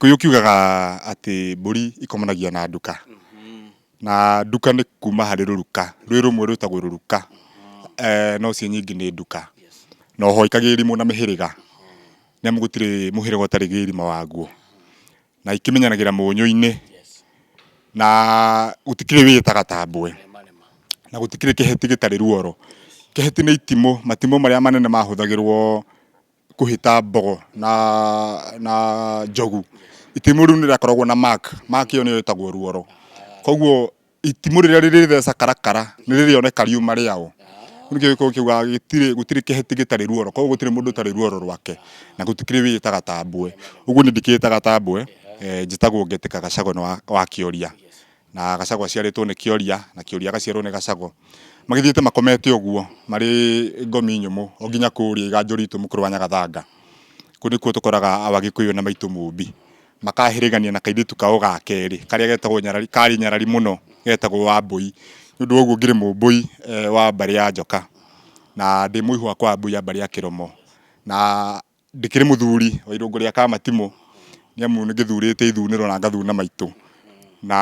Gĩkũyũ kiugaga atĩ mbũri ikomanagia na nduka. Na nduka nĩ kuma harĩ rũruka, rwĩ rũmwe rwĩtagwo rũruka, no ciĩ nyingĩ nĩ nduka. Na oho ikagĩrimwo na mĩhĩrĩga, nĩ amu gũtirĩ mũhĩrĩga ũtarĩ gĩrima waguo. Na ikĩmenyanagĩra mũnyũ-inĩ, na gũtikĩrĩ wĩĩtaga ta mbwe, na gũtikĩrĩ kĩheti gĩtarĩ ruoro. Kĩheti nĩ itimũ, matimũ marĩa manene mahũthagĩrwo kũhĩta mbogo na, na njogu. Itimũ rĩu nĩ rĩakoragwo na mark, mark ĩyo nĩyo ĩtagwo ruoro. Koguo itimũ rĩrĩa rĩrĩtheca karakara nĩ rĩrĩoneka riuma rĩao. Nĩkĩo gĩkũyũ kiugaga gĩtirĩ, gũtirĩ kĩheti gĩtarĩ ruoro, koguo gũtirĩ mũndũ ũtarĩ ruoro rwake, na gũtikĩrĩ wĩĩtaga ta mbwe. Ũguo niĩ ndikĩĩtaga ta mbwe, njĩtagwo Ngetĩka Gacagũ wa Kĩoria. Na Gacagũ aciarĩtwo nĩ Kĩoria, na Kĩoria agaciarwo nĩ Gacagũ. Magĩthiĩte makomete ũguo marĩ ngomi nyũmũ o nginya kũrĩa iganjo ritũ mũkũrũ wa Nyagathanga. Kũu nĩkuo tũkoraga awa Gĩkũyũ na maitũ Mũmbi. Makahĩrĩgania na kairĩtu kao ga kerĩ karĩa getagwo nyarari, karĩ nyarari mũno getagwo Wambũi. Nĩ ũndũ wa ũguo ngĩrĩ Mũmbũi wa mbarĩ ya Njoka na ndĩ mũihwa kwa Wambũi ya mbarĩ ya Kĩromo. Na ndĩkĩrĩ mũthuri wa irũngo rĩa Kamatimũ nĩ amu nĩ ngĩthurĩte ithunĩro na ngathuna maitũ. Na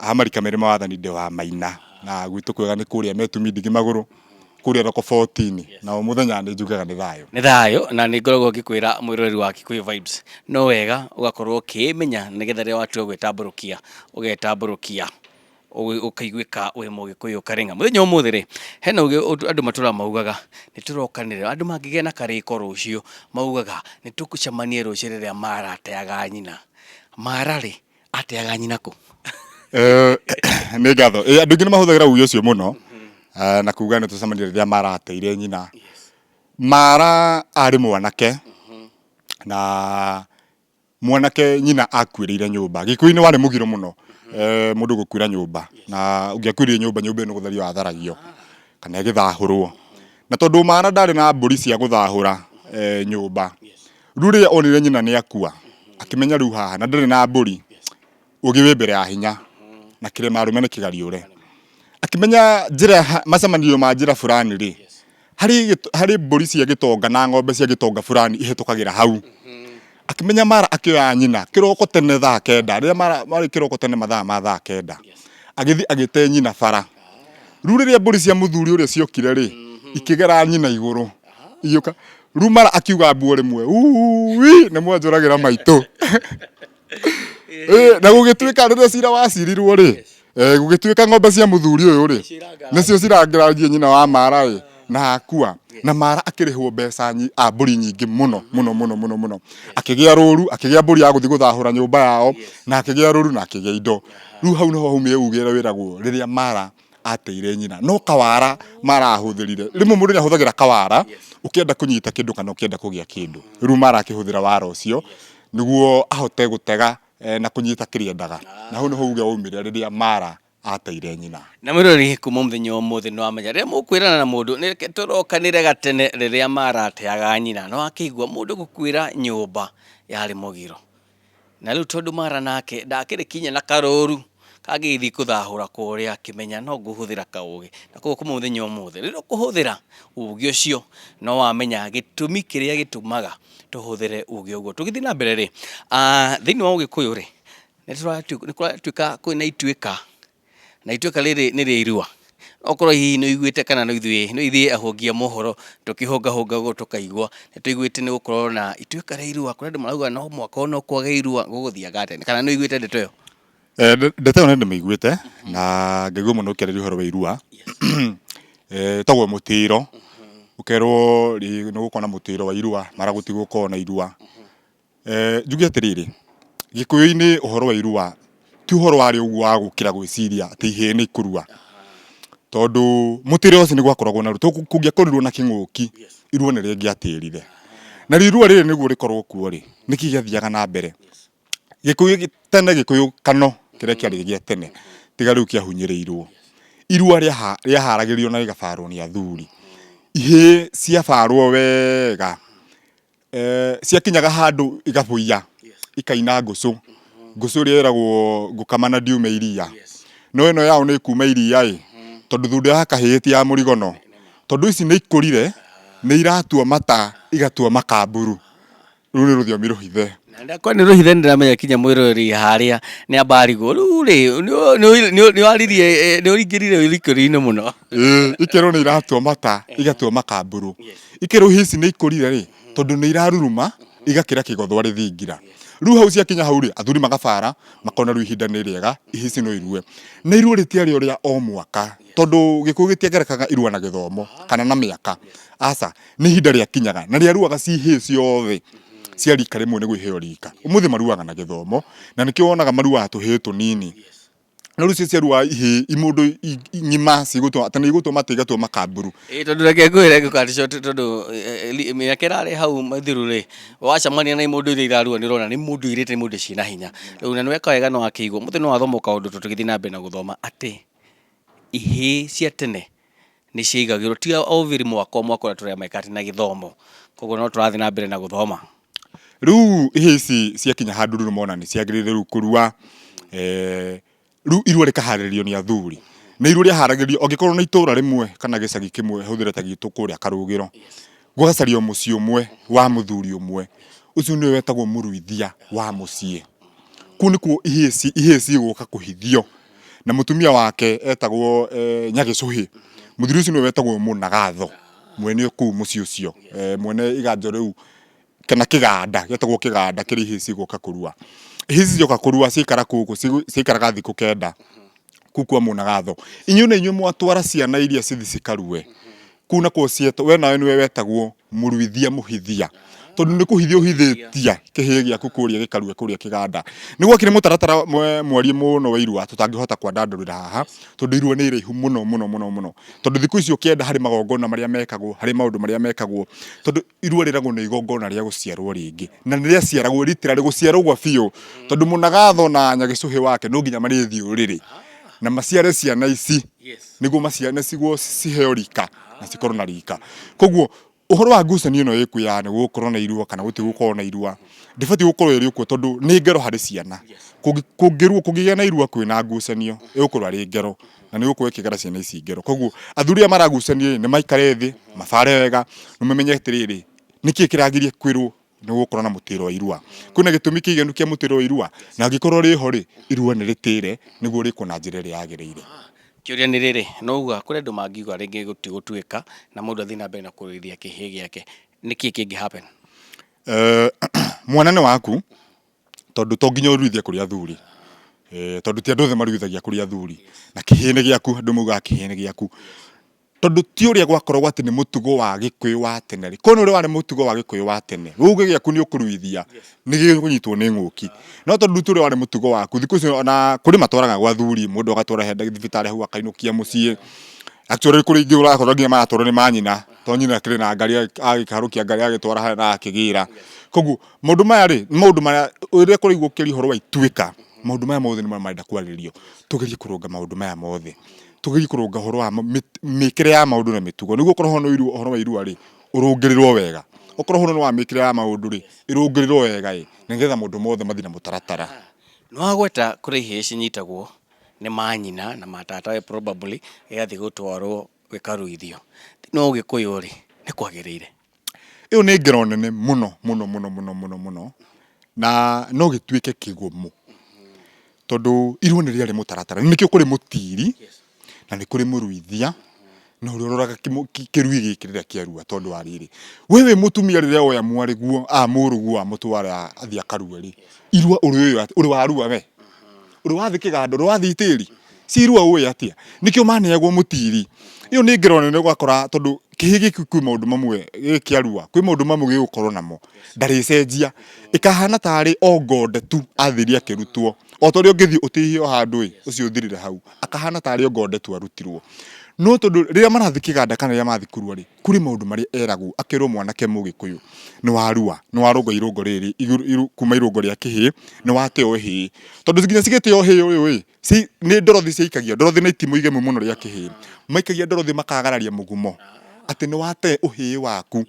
ha marika merĩ ma wathani ndĩ wa Maina na gwitũ kwega nĩ kũrĩa Metumi Ndigi Magũrũ kũrĩa Rokoboti-inĩ na o mũthenya nĩ njugaga nĩ thayũ. Nĩ thayũ na nĩ ngoragwo ngĩkwĩra mwĩroreri wa Kikuyu Vibes no wega ũgakorwo ũkĩĩmenya nĩgetha rĩrĩa watua gwĩtambũrũkia ũgetambũrũkia ũkaiguĩka wĩ mũgĩkũyũ karĩng'a. Mũthenya wa ũmũthĩ rĩ, hena uge andũ matũraga maugaga nĩ tũrokanĩrĩra, andũ mangĩgĩa na karĩko rũciũ maugaga nĩ tũcemanie rũciũ rĩrĩa Mara ateaga nyina. Mara rĩ, ateaga nyina kũ? Nĩ ngatho. Andũ aingĩ nĩ mahũthagĩra uge ũcio mũno na kuga nĩ tũcemanie rĩrĩa Mara ateire nyina. Mara arĩ mwanake na mwanake nyina akuĩrĩire nyũmba. Gĩkũyũ-inĩ warĩ mũgiro mũno mũndũ gũkuĩra nyũmba na ũngĩakuĩrĩire nyũmba, nyũmba ĩyo nĩ gũthario yatharagio kana ĩgĩthahũrwo. Na tondũ Mara ndarĩ na mbũri cia gũthahũra nyũmba, rĩu rĩrĩa onire nyina nĩ akua, akĩmenya rĩu haha na ndarĩ na mbũri, ũgĩ wĩ mbere ya hinya na kĩrĩma arũme nĩ kĩgariũre. Akĩmenya njĩra macemanio ma njĩra fulani rĩ, harĩ harĩ mbũri cia gĩtonga na ng'ombe cia gĩtonga fulani ihĩtũkagĩra hau. Akĩmenya Mara akĩoya nyina kĩroko tene thaa kenda, rĩrĩa Mara marĩ kĩroko tene mathaa ma thaa kenda, agĩthiĩ agĩte nyina bara. Rĩu rĩrĩa mbũri cia mũthuri ũrĩa ciokire rĩ, ikĩgera nyina igũrũ, igĩũka. Rĩu Mara akiuga mbuo rĩmwe, uui nĩ mwanjũragĩra maitũ. Na gũgĩtuĩka rĩrĩa cira wacirirwo rĩ, gũgĩtuĩka ng'ombe cia mũthuri ũyũ rĩ, nĩcio cirangĩrangie nyina wa Mara ĩ, na akua. Na Mara akĩrĩhwo mbeca a mbũri nyingĩ mũno mũno mũno mũno mũno. Akĩgĩa rũru, akĩgĩa mbũri ya gũthiĩ gũthahũra nyũmba yao, na akĩgĩa rũru na akĩgĩa indo. Rĩu hau nĩho haumire uge ũrĩa wĩragwo rĩrĩa Mara ateire nyina. No kawara Mara ahũthĩrire. Rĩmwe mũndũ nĩ ahũthagĩra kawara ũkĩenda kũnyita kĩndũ kana ũkĩenda kũgĩa kĩndũ. Rĩu Mara akĩhũthĩra wara ũcio nĩguo ahote gũtega na kũnyita kĩrĩa endaga. Na hau nĩho uge waumire rĩrĩa Mara ateire nyina. Na mwĩroreri kuma mũthenya wa ũmũthĩ nĩ wamenya rĩrĩa mũkwĩrana na mũndũ nĩ reke tũrokanĩre gatene rĩrĩa Mara ateaga nyina. Nĩ wakĩigua mũndũ gũkuĩra nyũmba yarĩ mũgiro. Na rĩu tondũ Mara nake ndakĩrĩ kinya na karũru kangĩgĩthiĩ kũthahũra kũrĩa akĩmenya no ngũhũthĩra kaũgĩ. Na koguo kuma mũthenya wa ũmũthĩ rĩrĩa ũkũhũthĩra ũgĩ ũcio no wamenya gĩtũmi kĩrĩa gĩtũmaga tũhũthĩre ũgĩ ũguo. Tũgĩthiĩ na mbere rĩ, thĩinĩ wa ũgĩkũyũ rĩ, nĩ kũratuĩka kwĩna ituĩka na ituĩka rĩrĩ nĩ rĩa irua. Okorwo hihi nĩ ũiguĩte kana no ithuĩ no ithuĩ ahũngi a mohoro tũkĩhũngahũnga ũguo tũkaigua, nĩ tũiguĩte nĩ gũkorwo na ituĩka rĩa irua, kũrĩ andũ marauga no mũhaka ona kwage irua gũgũthiaga atĩa, kana nĩ ũiguĩte ndeto ĩyo? Ndeto ĩyo nĩ ndĩmĩiguĩte na ngaigua mũno ũkĩarĩria ũhoro wa irua, ĩtagwo mũtĩro, ũkerwo nĩ gũkorwo na mũtĩro wa irua mara gũtigũkorwo na irua. Njuge atĩrĩrĩ, Gĩkũyũ-inĩ ũhoro wa irua ti ũhoro warĩ ũguo wa gũkĩra gwĩciria atĩ ihĩĩ nĩ ikũrua, tondũ mũtĩre ũcio nĩ gwakoragwo na ruo, kũngĩakorirwo na kĩng'ũki, irua nĩ rĩngĩatĩrire. Narĩo irua rĩrĩ nĩguo rĩkorwo kuo rĩ, nĩkĩ gĩathiaga na mbere? Gĩkũyũ tene Gĩkũyũ kano kĩrĩa kĩarĩ gĩa tene tiga rĩu kĩahunyĩrĩirwo, irua rĩaharagĩrio na rĩgabarwo nĩ athuri. Ihĩĩ ciabarwo wega Ciakinyaga handũ igabũiya, ikaina ngũcũ, ngũcũ ĩrĩa ĩragwo ngũkama na ndiume iria. No ĩno yao nĩ ĩkuma iria ĩ, tondũ thundo ya kahĩĩ ti ya mũrigono. Tondũ ici nĩ ikũrire, nĩ iratua mata igatua makamburu. Rũu nĩ rũthiomi rũhithe. Na ndakwa nĩ rũhithe nĩ ndĩramenya kinya mwĩroreri harĩa nĩ ambarigwo rĩu rĩ nĩ waririe nĩ ũringĩrire ũrikĩru-inĩ mũno. Ĩĩ, ikerwo nĩ iratua mata igatua makamburu, ikerwo ici nĩ ikũrire rĩ tondũ nĩ iraruruma igakĩra kĩgothwa rĩthingira. Rĩu hau ciakinya hau rĩ, athuri magabara makona rĩu ihinda nĩ rĩega ici ici no irue. Na irua rĩtiarĩ o rĩa o mwaka tondũ Gĩkũyũ gĩtiagerekaga irua na gĩthomo kana na mĩaka, aca, nĩ ihinda rĩakinyaga na rĩaruaga ci ihĩĩ ciothe cia rika rĩmwe nĩguo iheo rika. Ũmũthĩ maruaga na gĩthomo na nĩkĩo wonaga maruaga tũhĩĩ tũnini. No rĩu cio ciaruaga ihĩĩ imũndũ ng'ima cigũtua atĩ nĩ igũtua mata igatua makamburu. Ĩĩ tondũ reke ngwĩre ngũkati short tondũ mĩaka ĩrarĩ hau mĩthiru rĩ, wacemania na imũndũ iria irarua nĩ ũrona nĩ mũndũ irĩte nĩ mũndũ ciĩna hinya. Rĩu na nĩ weka wega nĩ wakĩigua. Ũmũthĩ nĩ wathoma o kaũndũ tũgĩthiĩ na mbere na gũthoma atĩ ihĩĩ cia tene nĩ ciaigagĩrwo ti o viri mwaka o mwaka ũrĩa tũrameka atĩ na gĩthomo. Koguo no tũrathiĩ na mbere na gũthoma. Rĩu ihĩĩ ici ciakinya handũ rĩu nĩmona nĩ ciagĩrĩire rĩu kũrua, eh, rĩu irua rĩkaharĩrĩrio nĩ athuri. Na irua rĩaharagĩrĩrio angĩkorwo nĩ itũra rĩmwe kana gĩcagi kĩmwe hũthĩre ta gitũ kũrĩa Karũgĩro, gũgacario mũciĩ ũmwe wa mũthuri ũmwe, ũcio nĩwe wetagwo mũruithia wa mũciĩ. Kũu nĩkuo ihĩĩ ihĩĩ cigũka kũhithio. Na mũtumia wake etagwo eh, Nyagĩcũhĩ. Mũthuri ũcio nĩwe wetagwo Mũnagatho, mwene kũu mũciĩ ũcio, eh, mwene iganjo rĩu kana kĩganda, gĩetagwo kĩganda kĩrĩa ihĩĩ cigũka kũrua. Ihĩĩ ici cioka kũrua ciaikara kũu ciaikaraga thikũ kenda kũu kwa Mũnagatho. Inyuĩ na inyuĩ mwatwara ciana iria cithi cikarue, kũu nakuo cietwo, we nawe nĩwe wetagwo mũruithia mũhithia tondũ nĩ kũhithia ũhithĩtie kĩhĩĩ gĩaku kũrĩa gĩkarue kũrĩa kĩganda. Nĩ gwakĩrĩ mũtaratara mwariĩ mũno wa irua tũtangĩhota kwandandũrĩra haha tondũ irua nĩ iraihu mũno mũno mũno mũno. Tondũ thikũ ici ũkĩenda harĩ magongona marĩa mekagwo, harĩ maũndũ marĩa mekagwo, tondũ irua rĩragwo nĩ igongona rĩa gũciarwo rĩngĩ. Na nĩ rĩaciaragwo literally gũciarwo gwa biũ tondũ mũnagatho na nyagĩcũhĩ wake no nginya marĩthiĩ ũrĩrĩ na maciare ciana ici nĩguo maciare nĩguo ciheo rika na cikorwo na rika. Koguo ũhoro wa ngucanio ĩno ĩkuo ya nĩ gũgũkorwo na irua kana gũtigũkorwo na irua ndĩbatiĩ gũkorwo ĩrĩ ũguo tondũ nĩ ngero harĩ ciana. Kũngĩruo kũngĩgĩa na irua kwĩna ngucanio ĩgũkorwo arĩ ngero na nĩ ĩgũkorwo ĩkĩgera ciana ici ngero. Koguo athuri aya maragucania nĩ maikare thĩ mabare wega na mamenye atĩrĩrĩ nĩkĩ kĩragiria kwĩrwo nĩ gũkorwo na mũtĩro wa irua. Kwĩna gĩtũmi kĩiganu kĩa mũtĩro wa irua? Na angĩkorwo rĩho rĩ, irua nĩ rĩtĩre nĩguo rĩkwo na njĩra ĩrĩa yagĩrĩire. Kĩũria nĩ rĩrĩ, no uga kũrĩ andũ mangiuga rĩngĩ gũtigũtuĩka na mũndũ athiĩ na mbere na kũruithia kĩhĩĩ gĩake, nĩkĩ kĩngĩ happen? Mwana nĩ waku tondũ to nginya ũruithie kũrĩ athuri, tondũ ti andũ othe maruithagia kũrĩ athuri, na kĩhĩĩ nĩ gĩaku, andũ maugaga kĩhĩĩ nĩ gĩaku. Tondũ ti ũrĩa gwakoragwo atĩ nĩ mũtugo wa Gĩkũyũ wa tene rĩ, korwo nĩ ũrĩa warĩ mũtugo wa Gĩkũyũ wa tene, we uge gĩaku nĩ ũkũruithia, nĩ gĩkũnyitwo nĩ ng'ũki. No tondũ ti ũrĩa warĩ mũtugo waku, thikũ ici ona kũrĩ matwaraga gwa athuri, mũndũ agatwara he thibitarĩ hau akainũkia mũciĩ. Actually kũrĩ ingĩ ũrakora nginya maratwarwo nĩ manyina, tondũ nyina akĩrĩ na ngari agĩkaharũkia ngari agĩtwara harĩa na agakĩgĩra. Koguo maũndũ maya rĩ, nĩ maũndũ marĩa rĩrĩa kũraigwo ũkĩaria ũhoro wa ituĩka, maũndũ maya mothe nĩmo marenda kwarĩrĩrio. Tũgerie kũrũnga maũndũ maya mothe. Tũgerie kũrũnga ũhoro wa mĩkĩre ya maũndũ na mĩtugo. Nĩguo okorwo nĩ ũhoro wa irua rĩ, ũrũngĩrĩrwo wega. Okorwo ũhoro nĩ wa mĩkĩre ya maũndũ rĩ, ĩrũngĩrĩrwo wega ĩ, nĩgetha maũndũ mothe mathiĩ na mũtaratara. Nĩ wagweta kũrĩ ihĩĩ cinyitagwo nĩ manyina na matatawe probably gĩgathiĩ gũtwarwo gĩkaruithio. Thĩinĩ wa ũgĩkũyũ rĩ, nĩ kwagĩrĩire? Ĩyo nĩ ngero nene mũno mũno mũno mũno mũno mũno, na no gĩtuĩke kĩgũmũ, tondũ irua nĩ rĩarĩ mũtaratara, nĩkĩo kũrĩ mũtiri, na nĩ kũrĩ mũruithia, na ũrĩa ũroraga kĩrui gĩkĩ rĩrĩa kĩarua tondũ wa rĩrĩ, we wĩ mũtumia rĩrĩa woya mwarĩguo, mũrũguo wamũtwara athiĩ akarue rĩ, irua ũrĩũĩ atĩa, ũrĩ warua we? Ũrĩ wathiĩ kĩganda? Ũrĩ wathiĩ itĩri? Cirua ũĩ atĩa? Nĩkĩo maneagwo mũtiri. Ĩyo nĩ ngero nene ũgakora tondũ kĩhĩĩ gĩkĩ kwĩ maũndũ mamwe gĩkĩarua, kwĩ maũndũ mamwe gĩgũkorwo namo, ndarĩcenjia. Ĩkahana tarĩ o ngonde tu athire akĩrutwo. O ta ũrĩa ũngĩthiĩ ũtihio handũ ĩ, ũcio ũthirĩre hau. Akahana tarĩ o ngonde tu arutirwo. No tondũ rĩrĩa marathiĩ kĩganda kana rĩrĩa marathiĩ kũrua rĩ, kũrĩ maũndũ marĩa eragwo, akerwo mwanake mũgĩkũyũ, nĩ warua, nĩ warũnga irũngo rĩrĩ kuma irũngo rĩa kĩhĩĩ, nĩ wateo hĩĩ. Tondũ nginya cigĩteo hĩĩ ũyũ ĩ, nĩ ndorothi ciaikagio, ndorothi nĩ itimũ igemu mũno rĩa kĩhĩĩ. Maikagia ndorothi makagararia mũgumo, atĩ nĩ wate ũhĩĩ waku.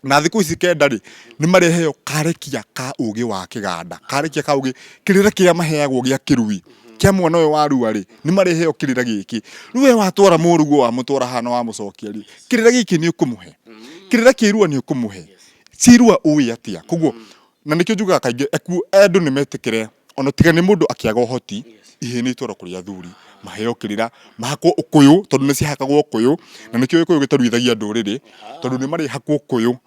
Na thikũ ici kenda rĩ, nĩ mareheo karekia ka ũgĩ wa kĩganda, karekia ka ũgĩ, kĩrĩra kĩrĩa maheagwo gĩa kĩrui, kĩa mwana ũyũ warua rĩ, nĩ mareheo kĩrĩra gĩkĩ. Rĩu we watwara mũrũguo wamũtwara haha na wamũcokia rĩ, kĩrĩra gĩkĩ nĩ ũkũmũhe? Kĩrĩra kĩa irua nĩ ũkũmũhe? Cia irua ũĩ atĩa? Koguo Na nĩkĩo njugaga kaingĩ andũ nĩ metĩkĩre ona tiga nĩ mũndũ akĩaga ũhoti, ihĩĩ nĩ itwarwo kũrĩ athuri maheo kĩrĩra, mahakwo ũkũyũ tondũ nĩ ciahakagwo ũkũyũ, na nĩkĩo gĩkũyũ gĩtaruithagia ndũrĩrĩ tondũ nĩ marĩhakwo ũkũyũ,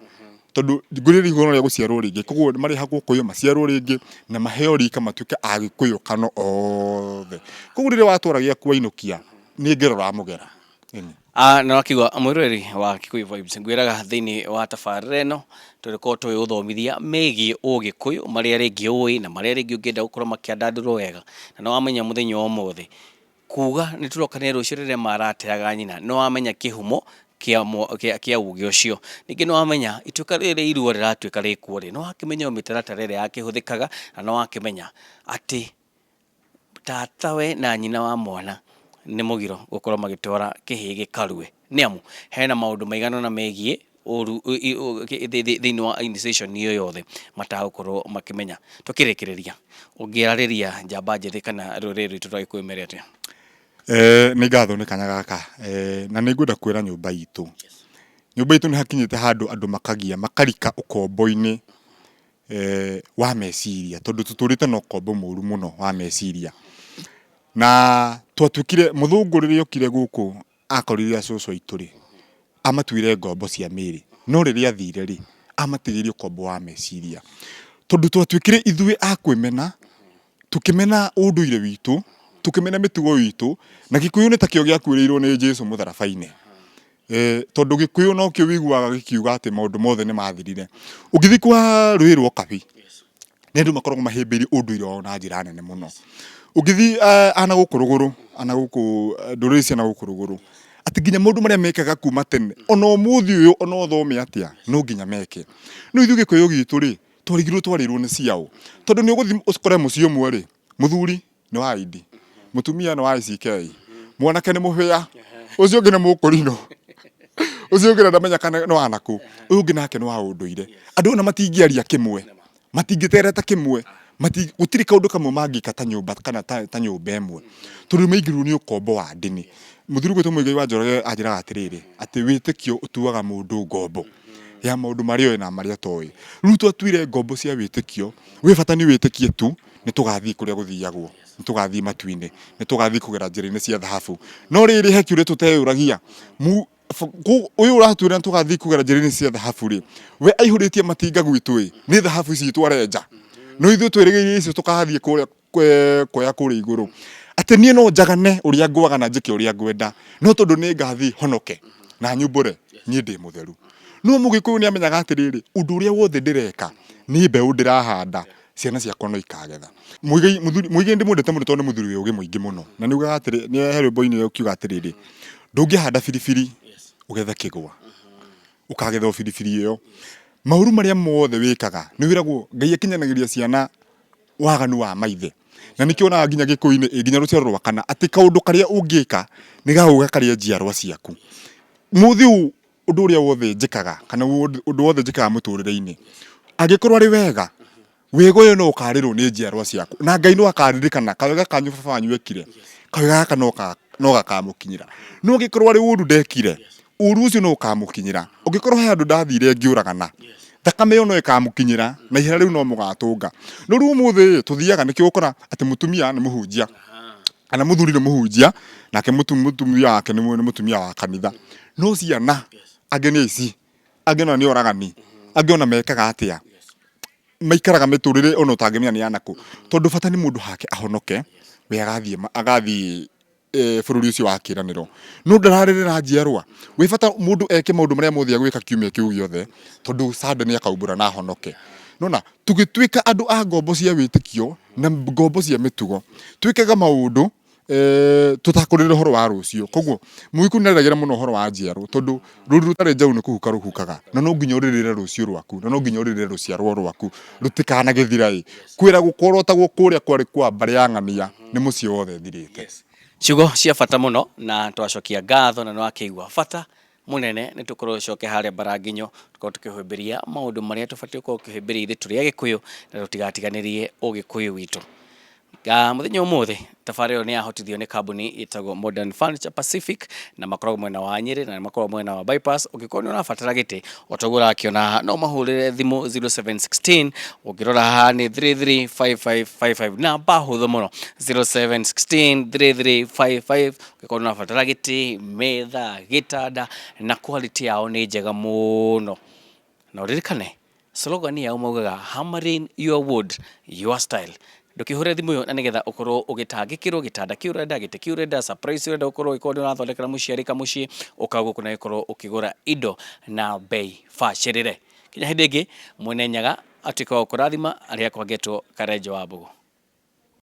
tondũ ngwĩrĩria igongona rĩa gũciarwo rĩngĩ, koguo nĩ marĩhakwo ũkũyũ maciarwo rĩngĩ na maheo rika matuĩke agĩkũyũ kana othe. Koguo rĩrĩa watwara gĩaku wainũkia nĩ ngero ũramũgera. Ĩni. Ah, na wakiuga mwĩroreri wa Kikuyu Vibes ngwĩraga thĩinĩ wa tabarĩra ĩno tũrĩkorwo tũgĩgũthomithia megiĩ ũgĩkũyũ marĩa rĩngĩ ũĩ na marĩa rĩngĩ ũngĩenda gũkorwo makĩandandũrwo wega na nĩ wamenya mũthenya wa ũmũthĩ kuga nĩ tũrokanire rũciũ rĩrĩa marateaga nyina nĩ wamenya kĩhumo kĩa kĩa kĩa ũgĩ ũcio ningĩ nĩ wamenya ituĩka rĩrĩ rĩa irua rĩratuĩka rĩkuo rĩ nĩ wakĩmenya mĩtaratara ĩrĩa yakĩhũthĩkaga na nĩ wakĩmenya atĩ tatawe na nyina wa mwana nĩ mũgiro gũkorwo magĩtwara kĩhĩĩ gĩkarue nĩ amu hena maũndũ maigana ũna megiĩ ũru thĩinĩ wa initiation ĩyo yothe matagũkorwo makĩmenya. Tũkĩrĩkĩrĩria, ũngĩarĩria njamba njĩthĩ kana rũrĩrĩ rwitũ rwa Gĩkũyũ mere atĩa? Nĩ ngatho nĩ kanya gaka na nĩ ngwenda kwĩra nyũmba itũ, nyũmba itũ nĩ hakinyĩte handũ andũ makagia makarika ũkombo-inĩ wa meciria tondũ tũtũrĩte na ũkombo mũru mũno wa meciria. Na twatuĩkire, mũthũngũ rĩrĩa okire gũkũ akorire acũcũ aitũ rĩ, amatuire ngombo cia mĩĩrĩ, no rĩrĩa athire rĩ, amatigĩire ũkombo wa meciria. Tondũ twatuĩkire ithuĩ a kwĩmena, tũkĩmena ũndũire witũ, tũkĩmena mĩtugo itũ, na Gĩkũyũ nĩ takĩo gĩakuĩrĩirwo nĩ Jesũ mũtharaba-inĩ. Tondũ Gĩkũyũ nokĩo ũiguaga gĩkiuga atĩ maũndũ mothe nĩ mathirire. Ũngĩthiĩ kwa rũĩ rwa Okabi, nĩ andũ makoragwo mahĩmbĩirie ũndũire wao na njĩra nene mũno. Ũngĩthiĩ ana gũkũ rũgũrũ, ana gũkũ ndũrĩrĩ cia nagũkũ rũgũrũ, atĩ nginya maũndũ marĩa mekaga kuma tene, ona ũmũthĩ ũyũ ona ũthome atĩa, no nginya meke. No ithuĩ Gĩkũyũ gitũ rĩ, twarigirwo twarĩirwo nĩ ciaũ. Tondũ nĩ ũgũthiĩ ũkore mũciĩ ũmwe rĩ, mũthuri nĩ wa ID, mũtumia nĩ wa ICK, mwanake nĩ mũhĩa, ũcio ũngĩ nĩ mũkũrinũ, ũcio ũngĩ ndamenya kana nĩ wa nakũ, ũyũ ũngĩ nake nĩ wa ũndũire. Andũ ona matingĩaria kĩmwe, matingĩtereta kĩmwe, gũtirĩ kaũndũ kamwe mangĩka ta nyũmba kana ta nyũmba ĩmwe, tondũ maingĩrirwo nĩ ũkombo wa ndini. Mũthuri ũgwĩtwo Muigai wa Njoroge anjĩraga atĩrĩrĩ, atĩ wĩtĩkio ũtuaga mũndũ ngombo ya maũndũ marĩa oĩ na marĩa atoĩ. Rĩu twatuire ngombo cia wĩtĩkio, wĩ bata nĩ wĩtĩkie tu, nĩ tũgathiĩ kũrĩa gũthiagwo, nĩ tũgathiĩ matu-inĩ, nĩ tũgathiĩ kũgera njĩra-inĩ cia thahabu. No rĩrĩ he kĩũria tũteyũragia, ũyũ ũratwĩra nĩ tũgathiĩ kũgera njĩra-inĩ cia thahabu rĩ, we aihũrĩtie matinga gwitũ ĩ, nĩ thahabu ici itũ arenja? No ithuĩ twĩrĩgĩrĩire icio tũgathiĩ kũrĩa kuoya kũrĩa igũrũ. Atĩ niĩ no njagane ũrĩa ngwagana njĩke ũrĩa ngwenda, no tondũ nĩ ngathiĩ honoke na nyumbũre niĩ ndĩ mũtheru. No mũgĩkũyũ nĩ amenyaga atĩrĩrĩ, ũndũ ũrĩa wothe ndĩreka nĩ mbeũ ndĩrahanda ciana ciakwa no ikagetha. Muigai mũthuri Muigai ndĩmwendete mũno tondũ nĩ mũthuri wĩ ũgĩ mũingĩ mũno. Na nĩ augaga atĩrĩ, nĩ he rwĩmbo-inĩ ũkiuga atĩrĩrĩ, ndũngĩhanda biribiri ũgethe kĩgwa, ũkagetha o biribiri ĩyo. Maũru marĩa mothe wĩkaga nĩ wĩragwo Ngai akinyanagĩria ciana waganu wa maithe. Na nĩkĩo wonaga nginya gĩkũyũ-inĩ nginya rũciaro rwa kana atĩ kaũndũ karĩa ũngĩka nĩ gagũka karĩe njiarwa ciaku. Mũthĩ ũyũ ũndũ ũrĩa wothe njĩkaga kana ũndũ wothe njĩkaga mũtũrĩre-inĩ, angĩkorwo arĩ wega, wega ũyũ no ũkarĩrwo nĩ njiarwa ciaku na Ngai no akaririkana kawega kanyu baba wanyu ekire, kawega gaka no gakamũkinyĩra. No angĩkorwo arĩ ũru ndekire, ũru ũcio no ũkamũkinyĩra. Ũngĩkorwo he handũ ndathire ngĩũragana, thakame ĩyo no ĩkamũkinyĩra na ihera rĩu no mũgatũnga. No rĩu ũmũthĩ tũthiaga nĩkĩo ũgũkora atĩ mũtumia nĩ mũhunjia kana mũthuri nĩ mũhunjia nake mũtumia wake nĩ mũtumia wa kanitha. No ciana angĩ nĩ aici, angĩ ona nĩ oragani, angĩ ona mekaga atĩa, maikaraga mĩtũrĩre ona ũtangĩmenya nĩ ya nakũ. Tondũ bata nĩ mũndũ hake ahonoke, we agathiĩ agathiĩ bũrũri ũcio wa kĩranĩro. No ndararĩrĩra njiarwa. Wĩ bata mũndũ eke maũndũ marĩa mothe agwĩka kiumia kĩu gĩothe, tondũ Sunday nĩ akaumbũra na ahonoke. Nĩwona, tũgĩtuĩka andũ a ngombo cia wĩtĩkio na ngombo cia mĩtugo, twĩkaga maũndũ tũtakũrĩrĩra ũhoro wa rũciũ. Koguo Mũgĩkũyũ nĩ arĩragĩra mũno ũhoro wa njiarwa tondũ rũru rũtarĩ njaũ nĩ kũhuka rũhukaga. Na no nginya ũrĩrĩre rũciũ rwaku, na no nginya ũrĩrĩre rũciarwo rwaku rũtikanagĩthira ĩ. Kwĩragwo kworotagwo kũrĩa kwarĩ kwa mbarĩ ya ng'ania nĩ mũciĩ wothe thirĩte. Ciugo cia bata mũno na twacokia ngatho na nĩwakĩigua bata mũnene nĩ tũkorwo tũcoke harĩa Mbaranginyo tũkorwo tũkĩhĩmbĩria maũndũ marĩa tũbatiĩ gũkorwo tũkĩhĩmbĩria ithuĩ tũrĩ Agĩkũyũ na tũtigatiganĩrie ũgĩkũyũ witũ. Mũthenya ũmũthĩ tabarĩra ĩyo nĩ yahotithio nĩ kambuni ĩtagwo Modern Furniture Pacific, na makoragwo mwena wa Nyĩrĩ na makoragwo mwena wa Bypass. Ũngĩkorwo nĩ ũrabatara gĩtĩ o ta ũguo ũrakĩona haha, no mahũrĩre thimũ 0716, ũngĩrora haha nĩ 335555, namba hũthũ mũno, 0716 3355. Ũngĩkorwo nĩ ũrabatara gĩtĩ, metha, gĩtanda, na quality yao nĩ njega mũno. Na ũririkane slogan yao maugaga, "Hammering your wood, your style." Ndũkĩhũre thimũ ĩyo na nĩgetha ũkorwo ũgĩtangĩkĩrwo gĩtanda kĩu ũrenda, gĩtĩ kĩu ũrenda, surprise ũrenda ũkorwo ũgĩkorwo nĩ ũrathondekera mũciari kamũciĩ, ũka gũkũ na ũgĩkorwo ũkĩgũra indo na bei bacĩrĩre. Kinya hĩndĩ ĩngĩ, mwene Nyaga atuĩke wa gũkũrathima, arĩa akwa ngetwo Karenjo wa Mbũgũ.